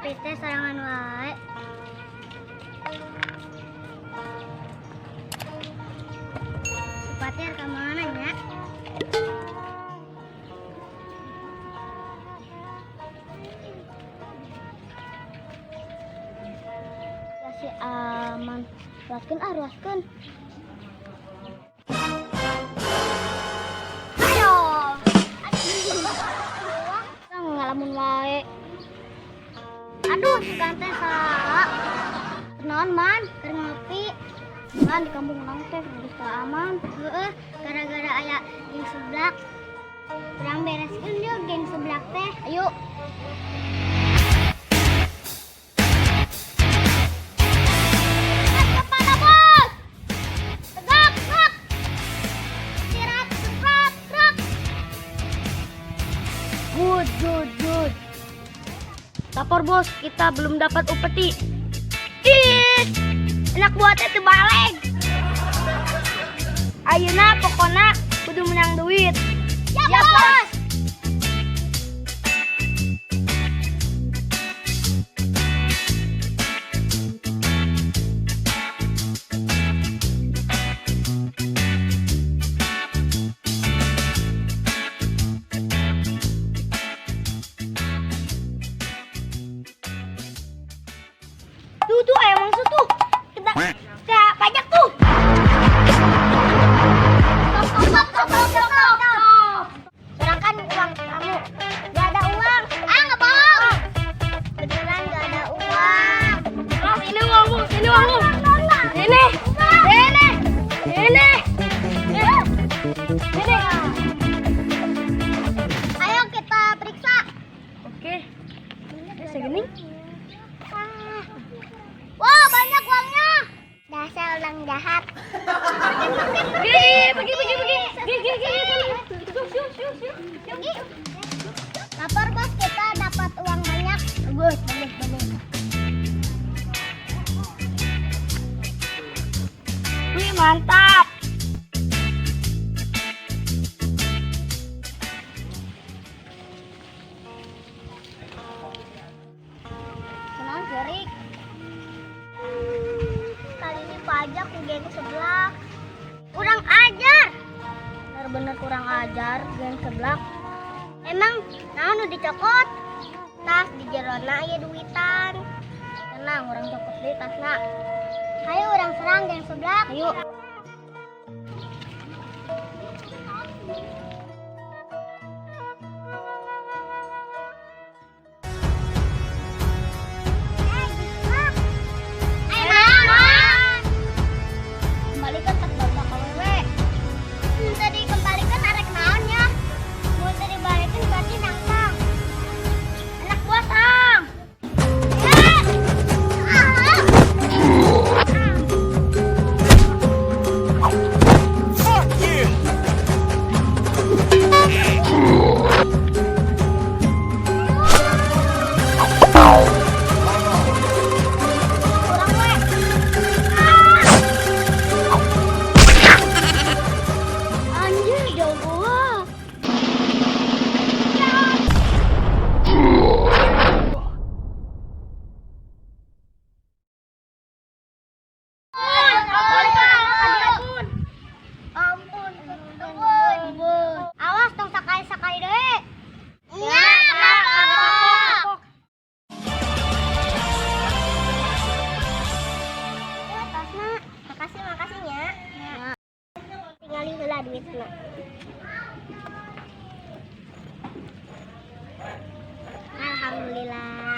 Ngopi teh sorangan wae. Sepatnya ka mana nya? Ya si aman. Ruaskeun ah, ruaskeun. Ayo. Aduh. Ngalamun wae. Aduh, si teh saha? Naon man, keur ngopi. Man di kampung urang teh geus teu aman. Heeh, gara-gara aya geng seblak. Urang bereskeun yeuh geng seblak teh. Ayo. Kepala bos. Tegak, tegak. Istirahat, tegak, tegak. Good, good, good. Lapor bos, kita belum dapat upeti. Ih, enak buatnya tuh balik. Ayeuna pokona kudu menang duit. Ya, bos. Tuh tuh ayam mangsa tuh. Kita kita pajak tuh. Stop, stop, stop, stop, stop, stop. Serahkan uang kamu. Gak ada uang. Ah, nggak bohong. Beneran gak ada uang. Ah, sini uangmu, sini uangmu. Sini. Sini. Sini. Sini. Ayo kita periksa. Oke. Segini. Ah. Wah, banyak uangnya. Dasar orang jahat. Pergi, pergi, pergi, pergi. Pergi, pergi, pergi. Pergi. Lapor bos, kita dapat uang banyak. Bagus, bagus, bagus. Wih, mantap. Kenal jerik. Kali ini pajak ku geng seblak. Kurang ajar. Bener-bener kurang ajar geng seblak. Emang naon nu dicokot? Tas di jerona aya duitan. Tenang, urang cokot deui tasna. Ayo urang serang geng seblak. Ayo. Kembalikan tas bapak awewe. Teu dikembalikan arek naon ya? Mun teu dibalikin berarti nangtang. Anak buah serang. Ah! Kurang we. Anjir, jago. Ampun. Ampun. Awas tong sakali-sakali deui. Nya, kapok. Ya, tasna. Makasih, makasih nya. Tingali heula duitna. Alhamdulillah.